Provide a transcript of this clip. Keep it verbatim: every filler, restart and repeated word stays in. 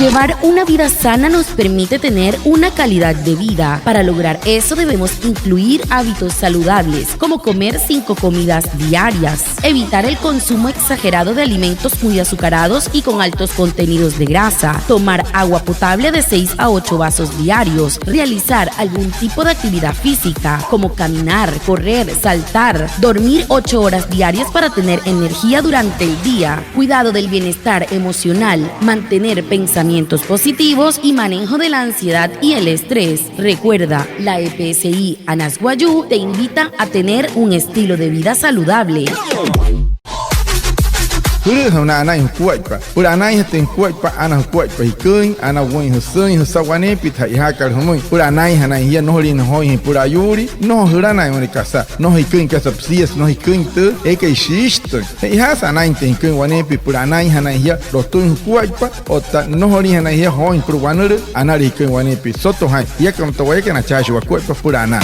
Llevar una vida sana nos permite tener una calidad de vida. Para lograr eso debemos incluir hábitos saludables, como comer cinco comidas diarias, evitar el consumo exagerado de alimentos muy azucarados y con altos contenidos de grasa, tomar agua potable de seis a ocho vasos diarios, realizar algún tipo de actividad física, como caminar, correr, saltar, dormir ocho horas diarias para tener energía durante el día, cuidado del bienestar emocional, mantener pensamientos positivos y manejo de la ansiedad y el estrés. Recuerda, la E P S I Anas Wayuu te invita a tener un estilo de vida saludable. Jülü'üja na anain jukuaippa. Süpüla anainjatüin jukuaippa, ana jukuaippa jiküin, ana wüin jüsüin, jüsa waneepia, ja'ijaakat jümüin. Süpüla anainjanain jia, nnojoliinjanain joojin jüpüla ayuulii, nnojo jülanain wane kasa, nnojo jiküin kasa püsiasü, nnojo jiküin tü, eekai shiishitüin. Che'ojaasü anainjatüin jiküin waneepia süpüla anainjanain jia lotüin jukuaippa, otta nnojoliinjanain jia joojin jüpüla wanülüü, anale jiküin waneepia. Soto jaa'in, jiakana otta wayakana, achajaashii wakuaippa süpüla anaa.